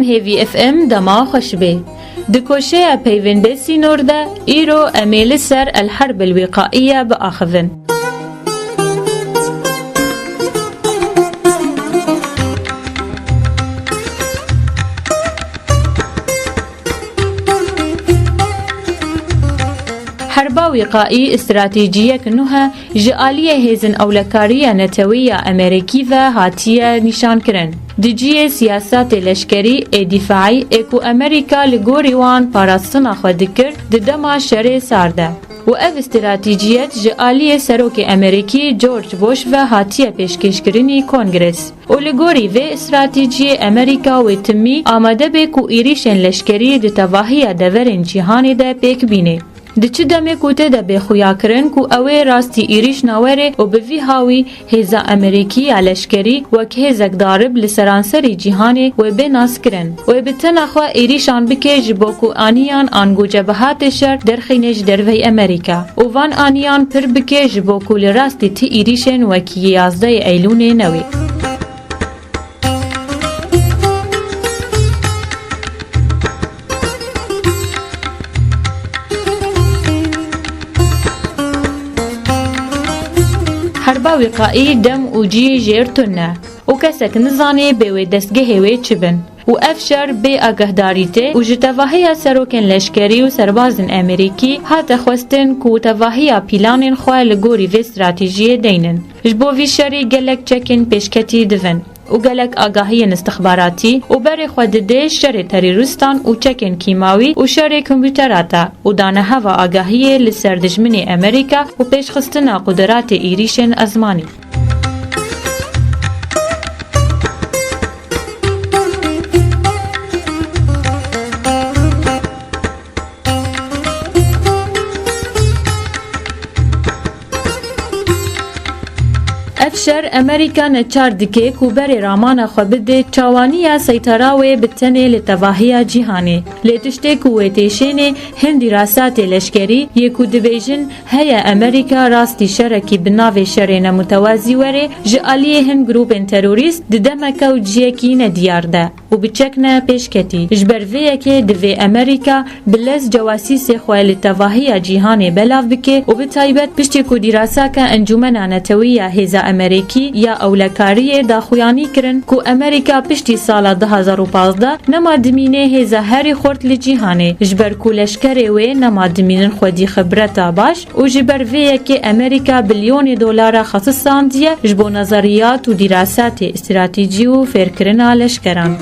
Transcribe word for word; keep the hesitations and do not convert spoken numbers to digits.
Hêvî F M dema xweş bê. Di koşeya peyvên bê sînor de îro em ê li ser El Herb El Wîqaiye biaxivin. Herba wîqaî stratejiyek nû e ji aliyê hêzên ewlekariya netewî ya Amerîkî ve hatiye nîşankirin. Di cihê siyasetê leşkerî ê dîfaî ê ku Amerîka li gorî wan parastina xwe dikir di dema şerê sar de. Û ev stratejiyet ji aliyê serokê Amerîkî George Bush ve hatiye pêşkêşkirinî Kongres. Û li gorî vê stratejiyê Amerîka wê timî amade be ku êrîşên leşkerî di tevahiya deverên cîhanê de pêk bîne. Di çi demê ku tê de bê xuyakirin ku ew ê rastî êrîş nawerê û bi vî hawî hêza Amerîkî ya leşkerî wek hêzek darib li seranserî cîhanê wê bê naskirin. Wê bi tena xwe êrîşan bike ji bo ku aniyan ango cebehatê şer derxîne ji derveyî Amerîka û van aniyan pir bike ji bo ku li rastî ti êrîşên wekî yê yazdehê Eylûnê newê. Herba wîqaî dem û cî jêr tune û kesek nizanê bê wê destgehê wê çi bin. Û ev şer bê agahdarîtê û ji tevahiya serokên leşkerî û serbazên Amerîkî hate xwestin ku tevahiya pîlanên xwe li gorî vê stratejiyê deynin. Ji bo vî şerî gelek çekên pêşketî divin û gelek agahiyên istixbaratî û berê xwe dide şerê terorîstan û çekên kîmawî û şerê kompûterata û dane heva agahiyê li ser dijminê Amerîka û pêşxistina quderatê êrîşên ezmanî. Ev şer Amerîka neçar dike ku berê ramana xwe bide çawaniya seytera wê bi tenê li tevahiya cîhanê. Lê tiştê ku wê têşênê hin dîrasatê leşkerî yê ku dibêjin heye Amerîka rastî şerekî bi navê şerê nemutewazî were ji aliyê hin grûpên terorîst di demeke û ciyekî nediyar de û bi çek ne pêşketî. Ji ber vê yekê divê Amerîka bi lez cewasîsê xwe li tevahiya cîhanê belav bike û bi taybet piştî ku dîrasake Encûmena Netewî ya Hêza Amerîkî ya Ewlekariyê daxuyanî kirin ku Amerîka piştî sala du hazar û pazdeh nema dimîne hêza herî xurt li cîhanê, ji ber ku leşkerê wê nema dimînin xwedî xibreta baş û ji ber vê yekê Amerîka bilyonê dolara xesisandiye ji bo nezeriyat û dîrasatê stratejî û fêrkirina leşkeran.